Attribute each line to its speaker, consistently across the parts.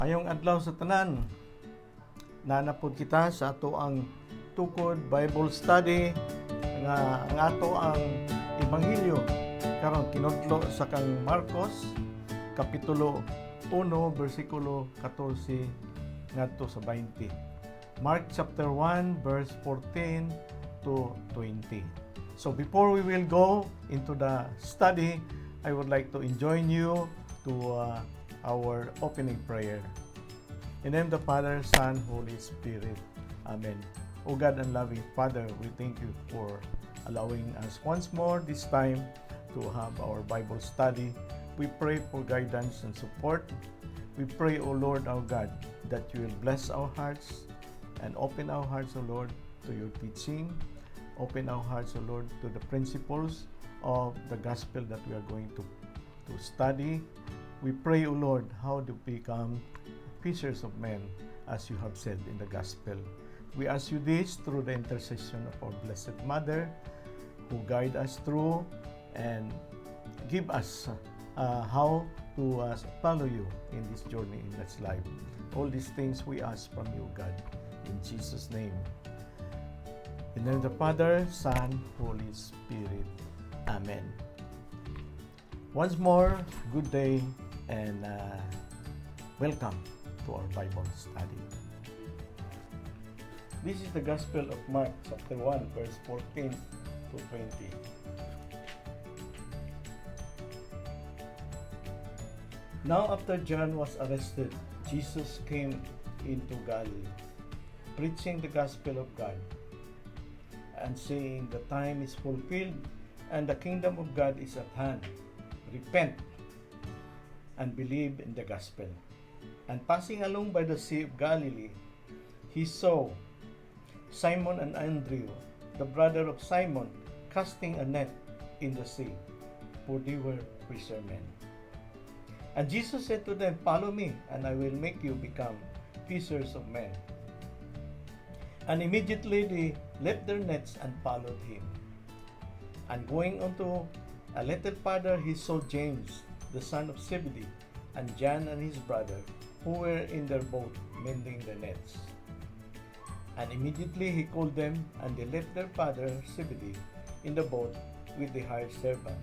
Speaker 1: Maayong adlaw sa tanan. Naa na pod kita sa atoang tukod Bible study nga ang atoang ebanghelyo karon kinudlo sa kang Marcos, kapitulo 1, bersikulo 14 ngadto sa 20. Mark chapter 1 verse 14 to 20. So before we will go into the study, I would like to enjoin you to our opening prayer. In the name of the Father, Son, Holy Spirit. Amen. O God and loving Father, we thank you for allowing us once more this time to have our Bible study. We pray for guidance and support. We pray, O Lord our God, that you will bless our hearts and open our hearts, O Lord, to your teaching. Open our hearts, O Lord, to the principles of the gospel that we are going to study. We pray, O Lord, how to become fishers of men, as you have said in the gospel. We ask you this through the intercession of our Blessed Mother, who guide us through and give us how to follow you in this journey in this life. All these things we ask from you, God, in Jesus' name. In the name of the Father, Son, Holy Spirit. Amen. Once more, good day and welcome to our Bible study. This is the Gospel of Mark, chapter 1, verse 14 to 20. Now, after John was arrested, Jesus came into Galilee, preaching the gospel of God and saying, "The time is fulfilled and the kingdom of God is at hand. Repent and believe in the gospel." And passing along by the Sea of Galilee, he saw Simon and Andrew, the brother of Simon, casting a net in the sea, for they were fishermen. And Jesus said to them, "Follow me, and I will make you become fishers of men." And immediately they left their nets and followed him. And going on to a little farther, he saw James, the son of Zebedee, and John and his brother, who were in their boat mending the nets. And immediately he called them, and they left their father Zebedee in the boat with the hired servant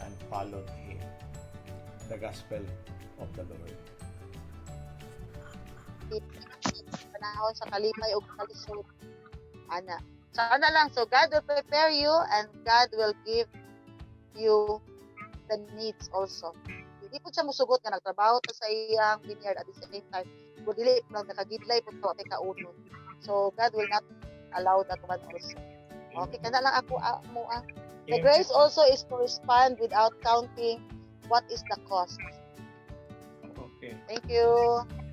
Speaker 1: and followed him. The Gospel of the Lord.
Speaker 2: Panahon sa kalipay ug kalisod ana. Sana lang, so God will prepare you and God will give you the needs also. Hindi po siya musugot nga nagtrabaho ta sa iyang vineyard, at the same time kung dili nag nakagidlay po ta kay kaunon. So God will not allow that one also. Okay, kana lang ako mo ah. The grace also is to respond without counting what is the cost. Thank you.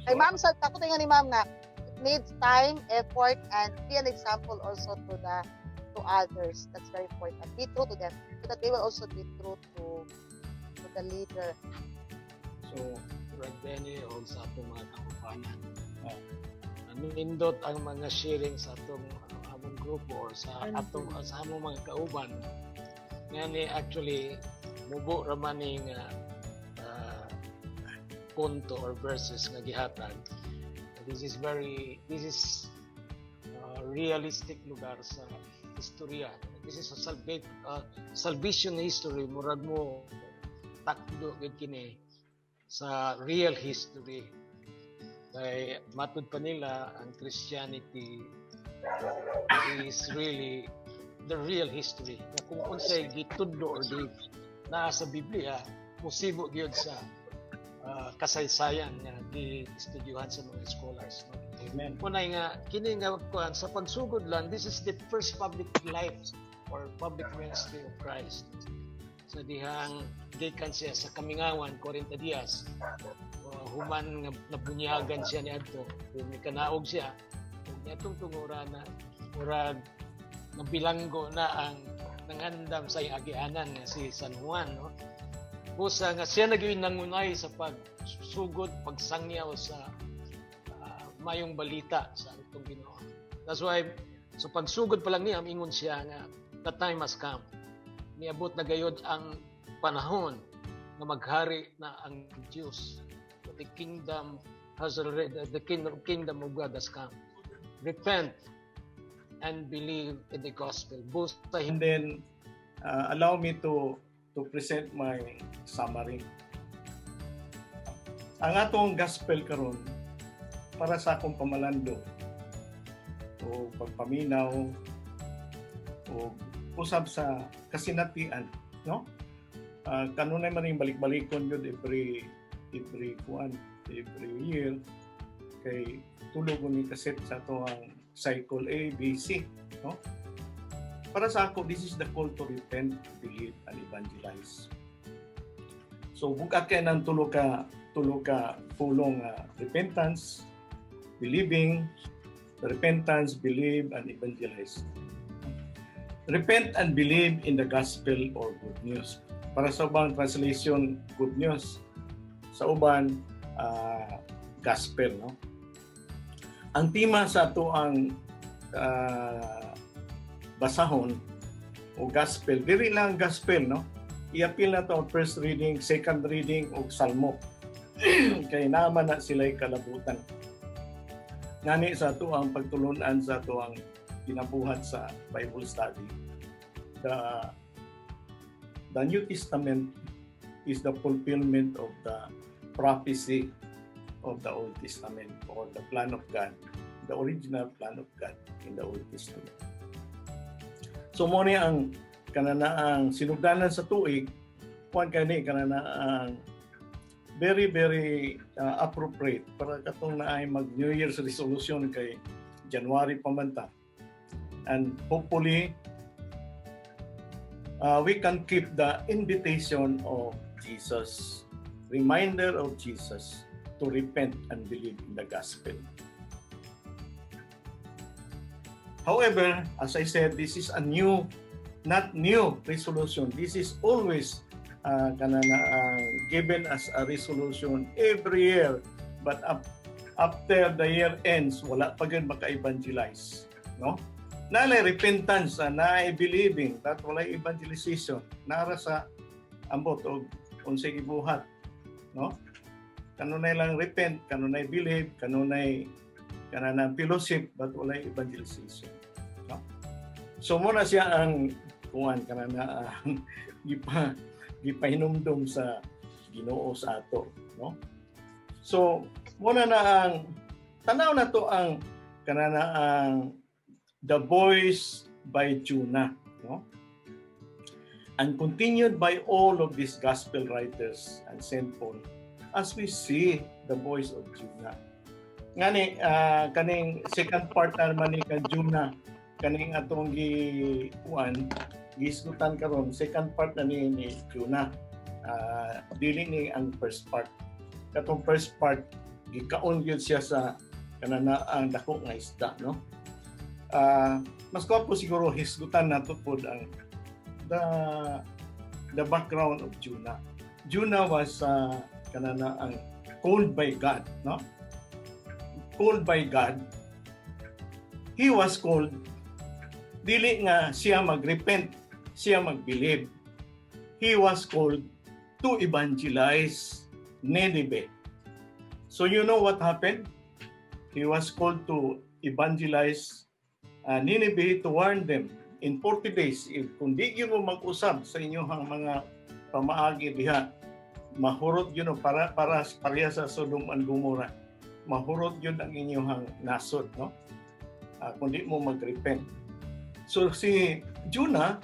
Speaker 2: Kay ma'am, sa ako tinga ni ma'am nga it needs time, effort, and be an example also to others. That's very important. Be true to them so that they will also be true to the leader.
Speaker 3: So, Brad Benny o sa atong mga kaubanan. Nindot ang mga sharing sa atong among grupo or sa atong sa among mga kauban. Ngani actually mubo ra man ni nga punto or verses nga gihatag. This is realistic lugar sa istorya. This is a salvation history, murag mo takdo gid kini sa real history. Kay matud pa nila, ang Christianity is really the real history. Na kung unsay gitudlo or di naa sa Biblia, musibo gyud sa kasaysayan nga gi-estudyuhan sa mga scholars. No?
Speaker 1: Amen.
Speaker 3: Unay nga kini nga kuan sa pagsugod lang, this is the first public life or public ministry of Christ. Sa dihang gikan siya sa kamingawan, 40 dias, human nga nabunyagan siya niadto, kanaog siya ug niadtong tungura na murag nabilanggo na ang nangandam sa iyang agianan nga si San Juan, no? Busa nga siya na gyud nangunay sa pagsugod, pagsangyaw sa mayong balita sa atong Ginoo. That's why so pagsugod pa lang niya, ingon siya nga the time has come. Niabot na gayod ang panahon nga maghari na ang Dios. The kingdom has already the kingdom of God has come. Repent and believe in the gospel." Busa
Speaker 1: And then allow me to present my summary. Ang atong gospel karon, para sa akong pamalandong o pagpaminaw o usab sa kasinatian, no? Kanunay man ning balik-balikon yun every kuan, every year, kay tulo ko ni kaset sa ato ang cycle A, B, C, no? Para sa ako, this is the call to repent, believe, and evangelize. So bugat kay ng tulo ka pulong, repentance, believing, repentance, believe, and evangelize. Repent and believe in the gospel or good news. Para sa ubang translation, good news. Sa uban, gospel, no? Ang tema sa ato ang basahon o gospel, diri lang ang gospel, no? Iapil na to ang first reading, second reading o Salmo. Kay naman na sila'y kalabutan. Ngani sa ato ang pagtulunan, sa ato ang ginabuhat sa Bible study. The New Testament is the fulfillment of the prophecy of the Old Testament or the plan of God, the original plan of God in the Old Testament. So mo ni ang kananaang sinugdanan sa tuig, kuan kani kananaang very very appropriate para katong naay mag New Year's resolution kay January pa man ta. And hopefully we can keep the invitation of Jesus, reminder of Jesus to repent and believe in the gospel. However, as I said, this is a new, not new resolution. This is always kanana, given as a resolution every year. But after the year ends, wala pa gyud maka-evangelize. No? Nalay repentance, naay believing, but walay evangelization. Nara sa ambot og unsay gibuhat. No? Kanunay lang repent, kanunay believe, kanunay kanang fellowship, but walay evangelization. No? So mo na siya ang kuan, kanana ang gipahinumdum sa Ginoo sa ato, no? So mo na na ang tanaw na to ang kanana ang the voice by Jonah, no? And continued by all of these gospel writers and St. Paul as we see the voice of Jonah. Ngani kaning second part na naman ni kan Jonah, kaning atong gi kuan, gisgutan karon, second part na ni Jonah. Dili ni ang first part. Katong first part, gikaon gyud siya sa kanana ang dako nga isda, no? Mas gwapo siguro hisgutan nato pod ang the background of Jonah. Jonah was kanana ang called by God, no? Called by God. He was called dili nga siya magrepent, siya magbelieve. He was called to evangelize Nineveh. So you know what happened? He was called to evangelize Nineveh, to warn them in 40 days, if kung di gyud mo mag-usab sa inyong mga pamaagi diha, mahurot yun para pareha sa Sodom and Gomorrah, mahurot yun ang inyong nasod, no, kung di mo mag-repent. So si Jonah,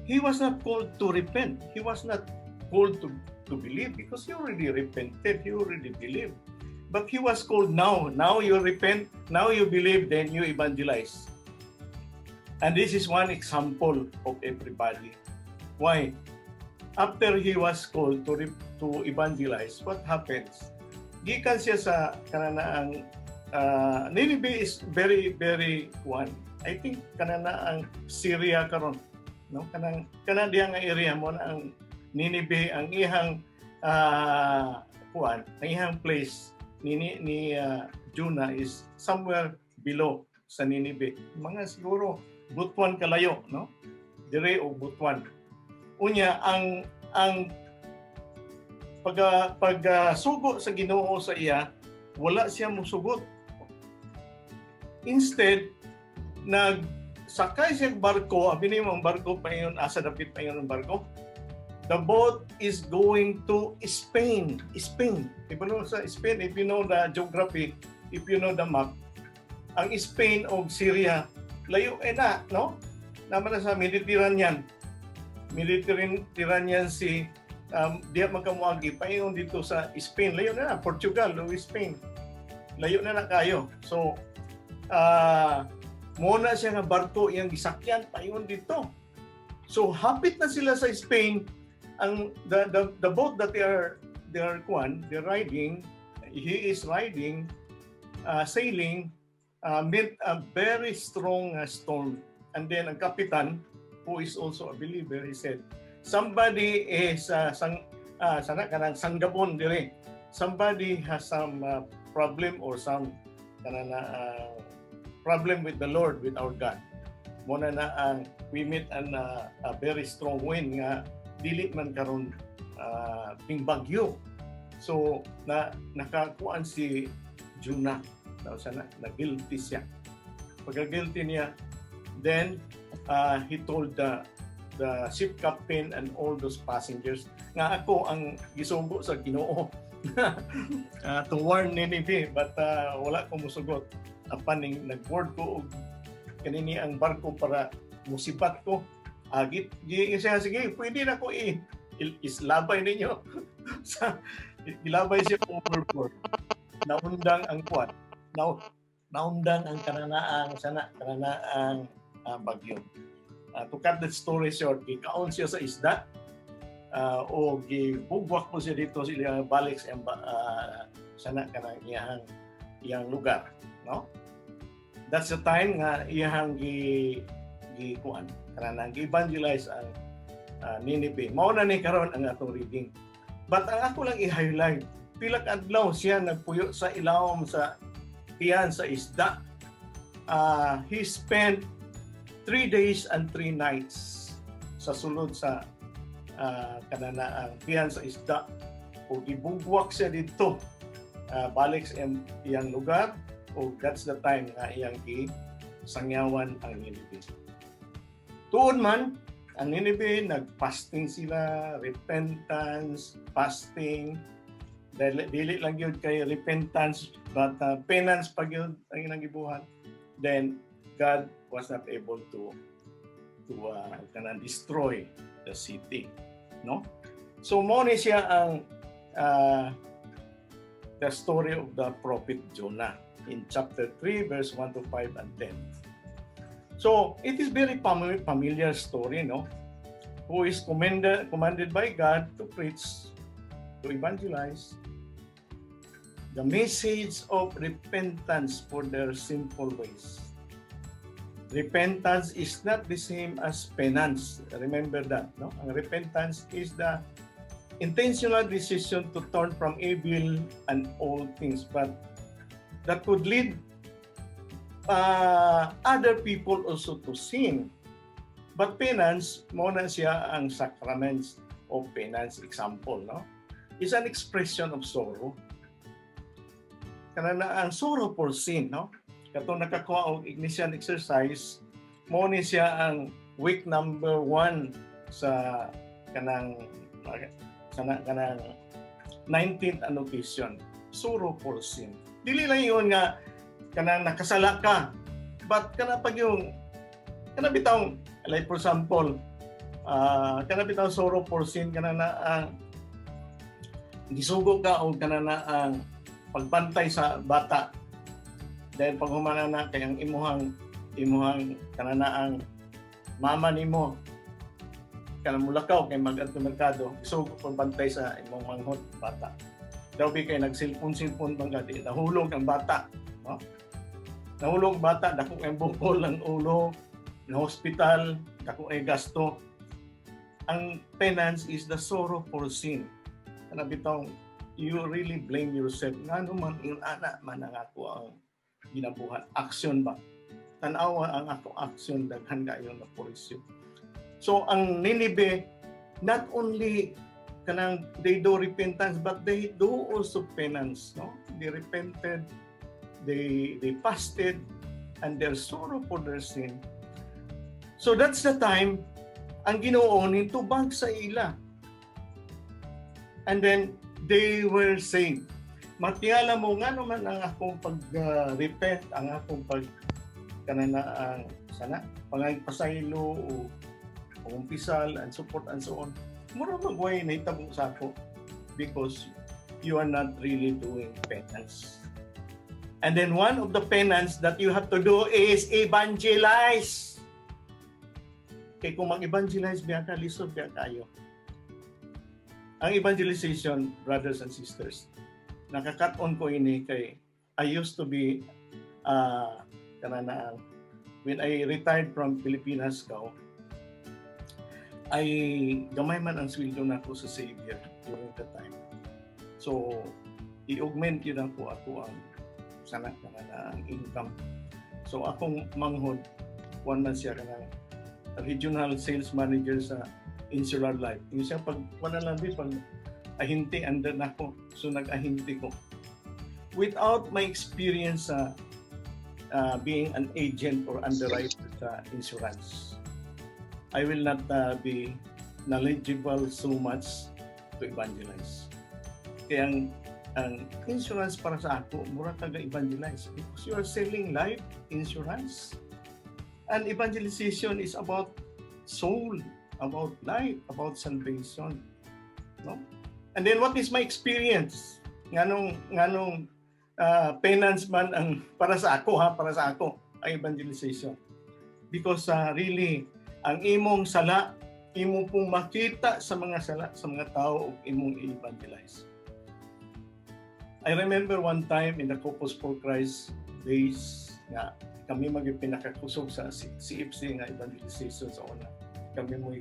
Speaker 1: he was not called to repent, he was not called to believe because he already repented, he already believed, but he was called now. Now you repent, now you believe, then you evangelize. And this is one example of everybody. Why? After he was called to evangelize, what happens? Gikan siya sa kananaang Nineveh is very very one. I think kanana ang Syria karon, no? Kanang kanang diha nga area mo na ang Nineveh, ang ihang kuan, ang ihang place ni Jonah is somewhere below sa Nineveh. Mga siguro butuan kalayo, no? Dire o butuan. Unya ang pag sugo sa Ginoo sa iya, Wala siya musugot. Instead, nagsakay siya og barko, abi nimo ang barko paingon asa dapit paingon ang barko. The boat is going to Spain. Spain. If you know sa Spain, if you know the geography, if you know the map, ang Spain o Syria, layo eh na, no? Naman na sa Mediterranean. Mediterranean Sea, diya man kamuagi, paingon dito sa Spain. Layo na na, Portugal o Spain. Layo na na kayo. So, muna siya nga barko iyang gisakyan paingon dito. So, hapit na sila sa Spain, ang the boat that they are kuan, they're riding, he is riding, sailing, met a very strong storm. And then ang kapitan, who is also a believer, he said, "Somebody is sana kanang sanggabon dire. Somebody has some problem or some kanang problem with the Lord, with our God. Muna na ang we meet a very strong wind nga dili man karon ping bagyo." So na nakakuan si Jonah daw sana na guilty siya. Pagka guilty niya, then he told the ship captain and all those passengers nga ako ang gisugo sa Ginoo to warn Nineveh, but wala ko musugot apan ning nag-board ko og kanini ang barko para musibat ko." Agit gi siya, "Sige, pwede na ko i islabay ninyo." Sa ilabay siya overboard, naundang ang kwan, naundang ang kananaang sana kananaang bagyo. To cut the story short, gikaon siya sa isda o gibugwak po siya dito sa iyang balik sa iyang sana kanang iyang iyang lugar, no? That's the time nga iyang gi gi kuan kanang gi-evangelize ang Nineveh. Mao na ni karon ang atong reading. But ang ako lang i-highlight, pila ka adlaw siya nagpuyo sa ilawom sa tiyan sa isda. He spent 3 days and 3 nights sa sulod sa kananaang tiyan sa isda o gibugwak siya dito balik sa iyang, iyang lugar o that's the time nga iyang gi sangyawan ang Nineveh. Tuod man, ang Nineveh, nag-fasting sila, repentance, fasting, dili, dili lang yun kay repentance, but penance pa gyud ang ilang gibuhat. Then, God was not able to kanang destroy the city. No? So, mo ni siya ang the story of the prophet Jonah in chapter 3, verse 1 to 5 and 10. So, it is very familiar story, no? Who is commanded by God to preach, to evangelize the message of repentance for their sinful ways. Repentance is not the same as penance. Remember that, no? Ang repentance is the intentional decision to turn from evil and all things, but that could lead other people also to sin. But penance, mo na siya ang sacraments of penance example, no? Is an expression of sorrow. Kana na ang sorrow for sin, no? Katong nakakuha og Ignatian exercise, mo ni siya ang week number 1 sa kanang sana kanang 19th annotation, sorrow for sin. Dili lang yun nga kanang nakasala ka, but kana pag yung kana bitawng, like for example, kana bitawng sorrow for sin, kana na ang gisugo ka o kana na ang pagbantay sa bata, dahil pag humana na kay ang imuhang imuhang kana na ang mama nimo kana mulakaw kay mag-adto merkado, gisugo pagbantay sa imong manghod bata daw bi kay nag-cellphone cellphone bang ka, di nahulog ang bata, no? Nahulog ang bata, dako kay bukol ang ulo, na hospital, dako kay gasto. Ang penance is the sorrow for sin, kana bitong you really blame yourself, ngano man yung ana man ang ako ang ginabuhat, action ba, tan-awa ang ako action, daghan kayo na pulisyo. So ang Nineveh, not only Kanang they do repentance, but they do also penance, no? They repented, they fasted, and their sorrow for their sin. So that's the time ang Ginoo nitubag sa ila. And then they were saved. Matingala mo nga naman ang akong pag-repent, ang akong pag kanana ang sana pangaypasaylo o pangumpisal and support and so on. Mura magway nahitabo sa ako because you are not really doing penance. And then one of the penance that you have to do is evangelize. Kay kung mag-evangelize biya ka, lisod biya kayo. Ang evangelization, brothers and sisters, nakakat-on ko ini kay I used to be kanana when I retired from Pilipinas kaw, ay gamay man ang sweldo nako sa Xavier during that time. So, i-augment yun ako ang sana kana ang income. So akong manghod, one man siya kanang regional sales manager sa Insular Life. Yung siya pag wala lang di pag ahinti under nako. So nag-ahinti ko. Without my experience sa being an agent or underwriter sa insurance, I will not be knowledgeable so much to evangelize. Kaya ang insurance para sa ako, mura ka evangelize because you are selling life insurance. And evangelization is about soul, about life, about salvation. No? And then what is my experience? Nganong penance man ang para sa ako ha, para sa ako ang evangelization. Because really ang imong sala imo pong makita sa mga sala sa mga tao ug imong i-evangelize. I remember one time in the Couples for Christ days nga kami maging pinakakusog sa CFC nga evangelization sa una. Kami mo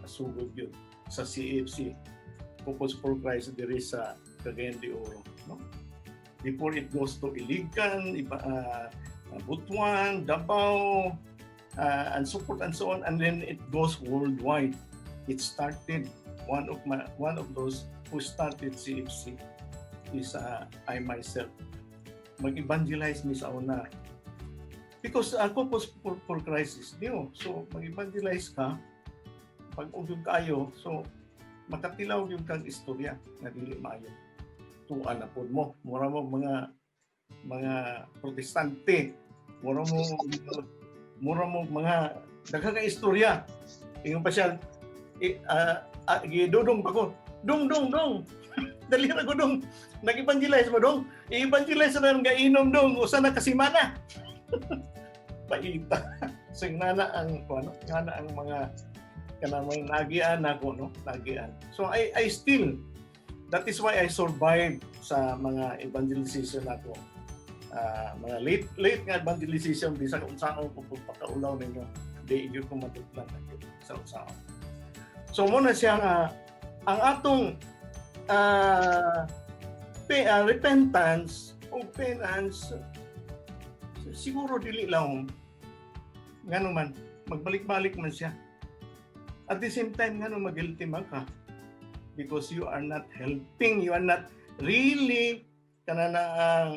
Speaker 1: sugod yun sa CFC Couples for Christ diri sa Cagayan de Oro, no? Before it goes to Iligan, iba, Butuan, Davao, and so forth and so on, and then it goes worldwide. It started one of those who started CFC is I myself. Mag-evangelize mi sa una. Because ako po for Christ is new. So mag-evangelize ka, pag ugyog kayo, so makatilaw yung kang istorya nga dili maayo. Tuan na pod mo. Mura mo mga protestante. Mura mo mga daghang ka istorya. Ingon pa siya, gidudong pa ko. "Dong, dong, dong. Dali ra ko, dong. Nag-evangelize mo, dong. I-evangelize na ng gainom, dong. Usa na kasimana." Paita. So ngana ang ano, ngana ang mga kanang mga nagian nako, no, nagian. So I still, that is why I survived sa mga evangelization nako. Mga late late nga evangelization, bisan unsaon ko pagpakaulaw ninyo, di gyud ko matutlan na gyud sa unsaon. So mo na siya nga ang atong repentance o penance siguro dili lang, ngano man magbalik-balik man siya. At the same time, ngano magilty man ka? Because you are not helping, you are not really kanana ang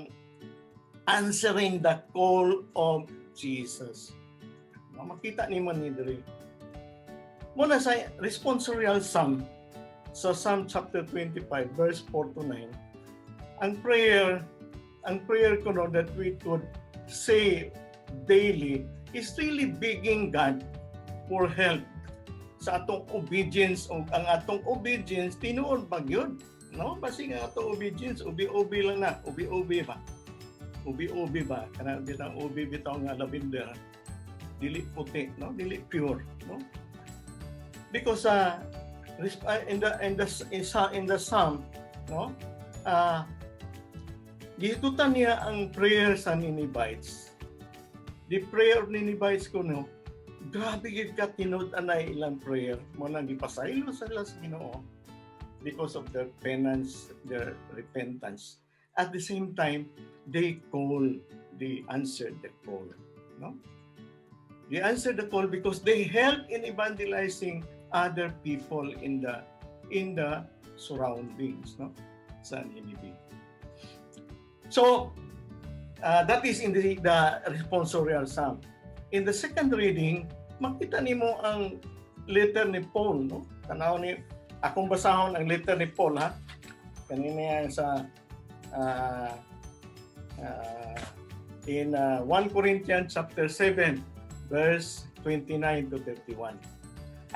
Speaker 1: answering the call of Jesus. No, makita nimo ni diri. Muna sa responsorial psalm, sa Psalm chapter 25 verse 4 to 9, ang prayer ko, no, that we could say daily is really begging God for help sa atong obedience, o ang atong obedience tinuod ba gyud, no? Basi nga atong obedience ubi-ubi lang na, ubi-ubi ba, ubi-ubi ba, kana bitang ubi bitaw nga lavender, dili puti, no, dili pure, no? Because in the psalm, no, gitutan niya ang prayer sa Ninevites. The prayer of Ninevites ko, no, grabe gid ka tinud anay ilang prayer mo nang gipasaylo sila sa Ginoo because of their penance, their repentance. At the same time, they answered the call, no? They answered the call because they helped in evangelizing other people in the surroundings, no, sa Nineveh. So that is in the responsorial psalm. In the second reading, makita nimo ang letter ni Paul, no? Tanaw ni akong basahon ang letter ni Paul, ha. Kanina yan sa in 1 Corinthians chapter 7 verse 29 to 31.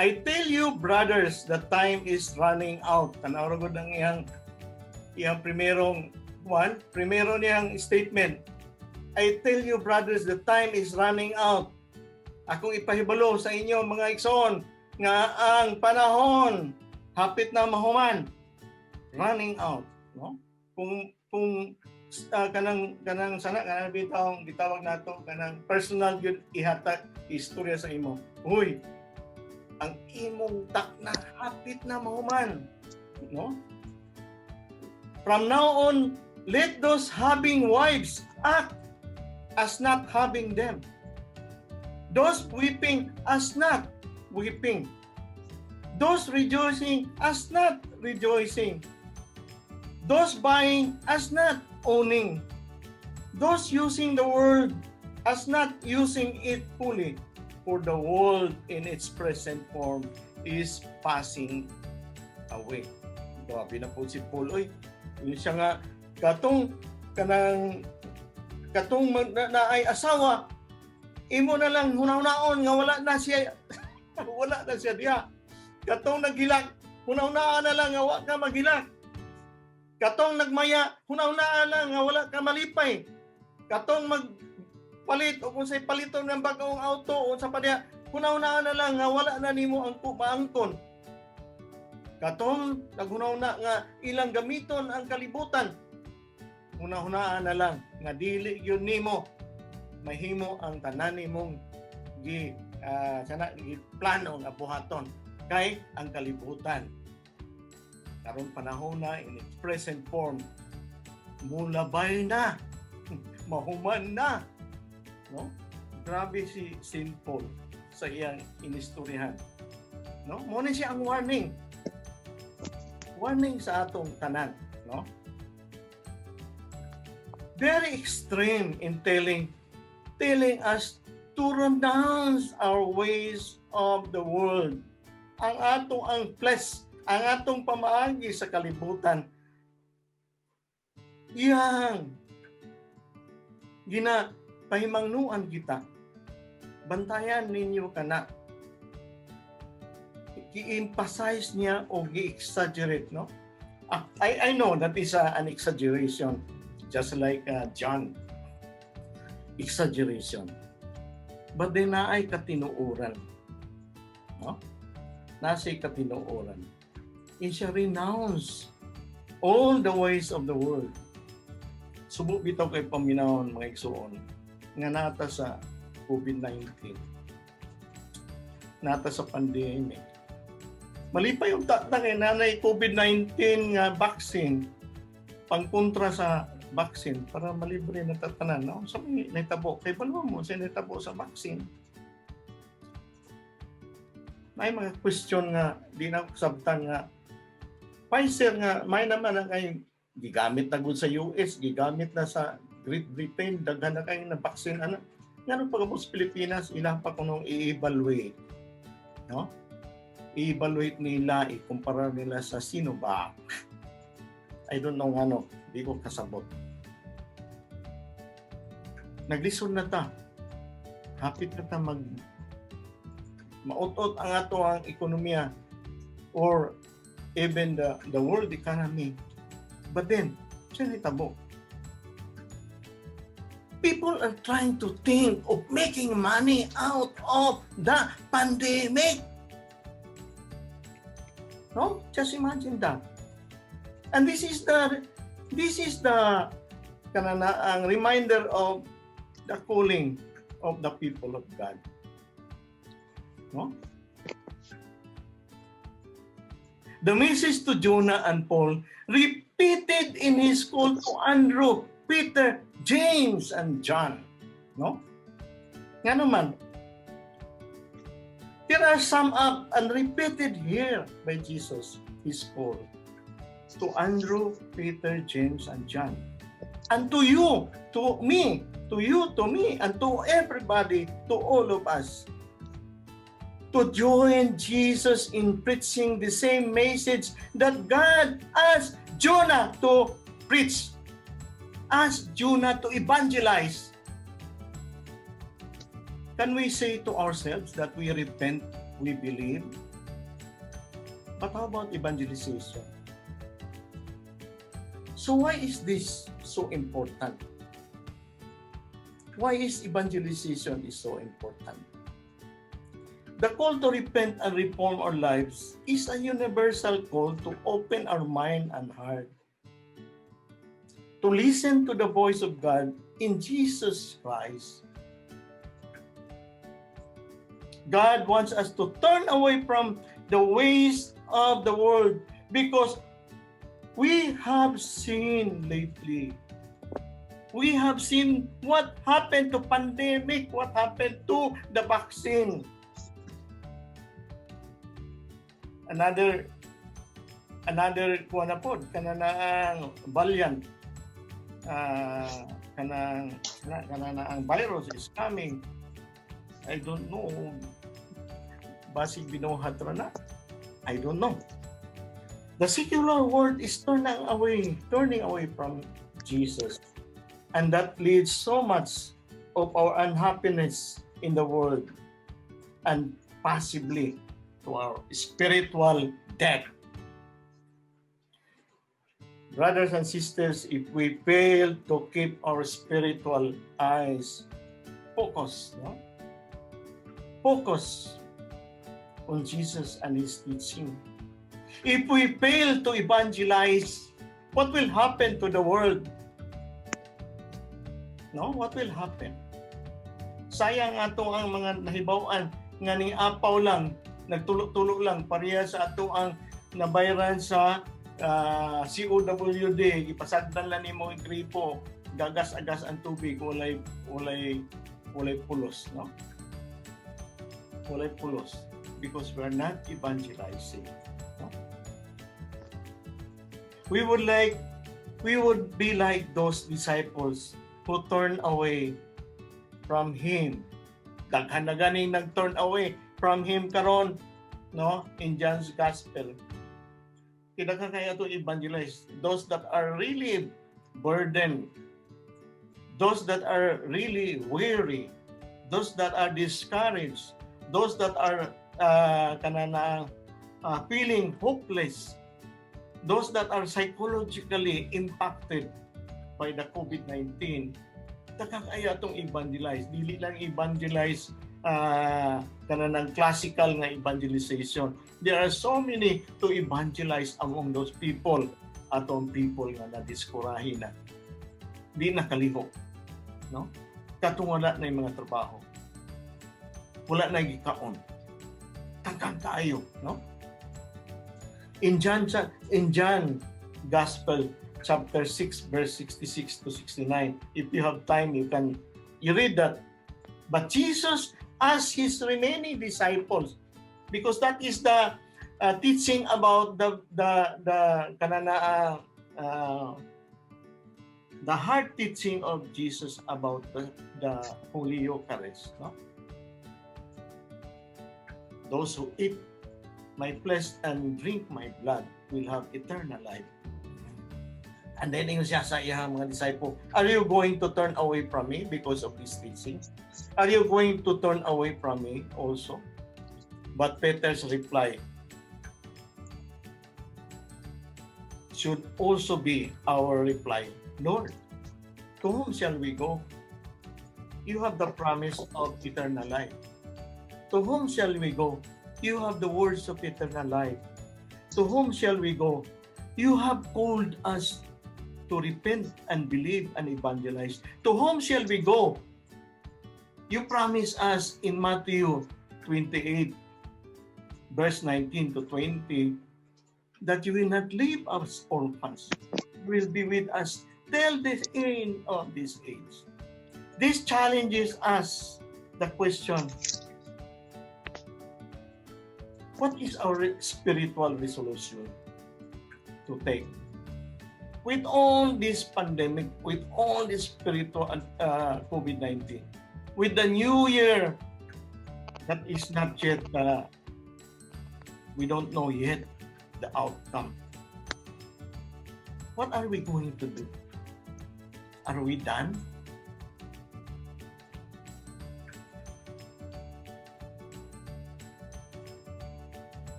Speaker 1: "I tell you, brothers, the time is running out." Tanaw ra gud ang iyang primerong one, primero niyang statement. "I tell you, brothers, the time is running out." Akong ipahibalo sa inyo, mga igsoon, nga ang panahon hapit na mahuman. Running out, no? Kung kanang sana kanang bitaw gitawag nato kanang personal gyud ihatag istorya sa imo. Uy, ang imong takna hapit na mahuman, no? "From now on, let those having wives act as not having them. Those weeping as not weeping. Those rejoicing as not rejoicing. Those buying as not owning. Those using the world as not using it fully, for the world in its present form is passing away." Grabe na po si Paul. Oy, yun siya nga, katong kanang katong na ay asawa, imo na lang hunahunaon nga wala na siya diha. Katong naghilak, hunahunaan na lang nga wa ka maghilak. Katong nagmaya, hunahunaan lang nga wala ka malipay. Katong magpalit o kung say paliton ng bagong auto o sa pa diha, hunahunaan na lang nga wala na nimo ang maangkon. Katong naghunahuna nga ilang gamiton ang kalibutan, hunahunaan na lang nga dili gyud nimo mahimo ang tanan nimong gi sana gi plano nga buhaton kay ang kalibutan karon panahon na in its present form mulabay na, mahuman na, no? Grabe si Saint Paul sa iyang inistoryahan, no? Mo ni siya ang warning warning sa atong tanan, no? Very extreme in telling us to renounce our ways of the world, ang atong ang flesh, ang atong pamaagi sa kalibutan, iyang gina pahimangnuan kita. Bantayan ninyo kana. Gi-emphasize niya o gi-exaggerate, no? Ah, I know that is an exaggeration, just like John, exaggeration, but then naay katinuoran, no? Nasa katinuoran in siya renounce all the ways of the world. Subo bitaw kay paminawon, mga igsuon, nga nata sa COVID-19, nata sa pandemic. Malipay yung ta kay nanay COVID-19 nga vaccine, pangkontra sa vaccine para malibre na tatanan, no? Sa may nahitabo kay balo mo sa nahitabo sa vaccine. May mga question nga di na sabtan nga Pfizer nga may naman ang kay gigamit na gud sa US, gigamit na sa Great Britain, daghan na kayo na vaccine ana. Ngano pag sa Pilipinas ilang pa kunong i-evaluate, no? I-evaluate nila, ikumpara nila sa Sinovac. I don't know ano, di ko kasabot. Naglisod na ta. Hapit na ta mag mautot ang ato ang ekonomiya or even the world economy. But then, siya nitabo. People are trying to think of making money out of the pandemic. No? Just imagine that. And this is the kanana ang reminder of the calling of the people of God. No? The message to Jonah and Paul repeated in his call to Andrew, Peter, James, and John. No? Nga naman, there are summed up and repeated here by Jesus, his call. To Andrew, Peter, James, and John. And to you, to me, to you, to me, and to everybody, to all of us, to join Jesus in preaching the same message that God asked Jonah to preach, asked Jonah to evangelize. Can we say to ourselves that we repent, we believe? But how about evangelization? So why is this so important? Why is evangelization is so important? The call to repent and reform our lives is a universal call to open our mind and heart, to listen to the voice of God in Jesus Christ. God wants us to turn away from the ways of the world because we have seen lately. We have seen what happened to pandemic, what happened to the vaccine. Another kuha na pod kana na ang variant, kanang kana na ang virus is coming. I don't know, basig binuhat ra na. I don't know. The secular world is turning away from Jesus, and that leads so much of our unhappiness in the world and possibly to our spiritual death. Brothers and sisters, if we fail to keep our spiritual eyes focused, no? Focus on Jesus and His teaching. If we fail to evangelize, what will happen to the world? No, what will happen? Sayang ato ang mga nahibaw-an nga ning apaw lang, nagtulo-tulo lang, pareha sa ato ang nabayran sa COWD, gipasagdan lang nimo ang gripo, gagas-agas ang tubig, walay pulos, no? Walay pulos because we are not evangelizing. No? We would be like those disciples who turn away from him. Daghan na ganing nag-turn away from him karon, no, in John's Gospel. Kinaka kaya to evangelize those that are really burdened, those that are really weary, those that are discouraged, those that are kanana feeling hopeless, those that are psychologically impacted by the COVID-19. Daghan kaayo atong evangelize. Dili lang evangelize kanang classical nga evangelization. There are so many to evangelize among those people, atong people nga nadiskurahi na. Di na kalihok. No? Katong wala na yung mga trabaho. Wala na gikaon. Daghan kaayo, no? In John Gospel chapter 6 verse 66 to 69. If you have time, you can you read that. But Jesus asked his remaining disciples, because that is the teaching about the kanana the heart teaching of Jesus about the Holy Eucharist, no? Those who eat my flesh and drink my blood will have eternal life. And then ingon siya sa iyang mga disciple, "Are you going to turn away from me because of this teaching? Are you going to turn away from me also?" But Peter's reply should also be our reply. "Lord, to whom shall we go? You have the promise of eternal life. To whom shall we go? You have the words of eternal life. To whom shall we go? You have called us to repent and believe and evangelize. To whom shall we go? You promise us in Matthew 28, verse 19 to 20, that you will not leave us orphans. You will be with us till the end of this age." This challenges us the question, what is our spiritual resolution to take? With all this pandemic, with all this spiritual COVID-19, with the new year that is not yet, we don't know yet the outcome. What are we going to do? Are we done?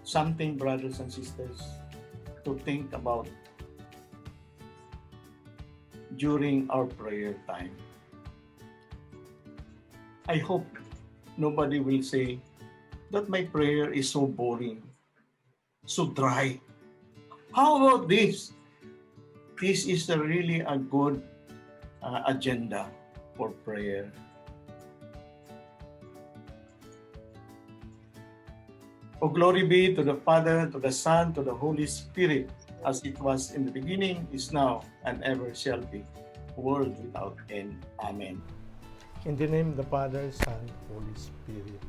Speaker 1: Something, brothers and sisters, to think about during our prayer time. I hope nobody will say that my prayer is so boring, so dry. How about this? This is really a good agenda for prayer. O glory be to the Father, to the Son, to the Holy Spirit, as it was in the beginning, is now, and ever shall be, world without end. Amen. In the name of the Father, Son, Holy Spirit.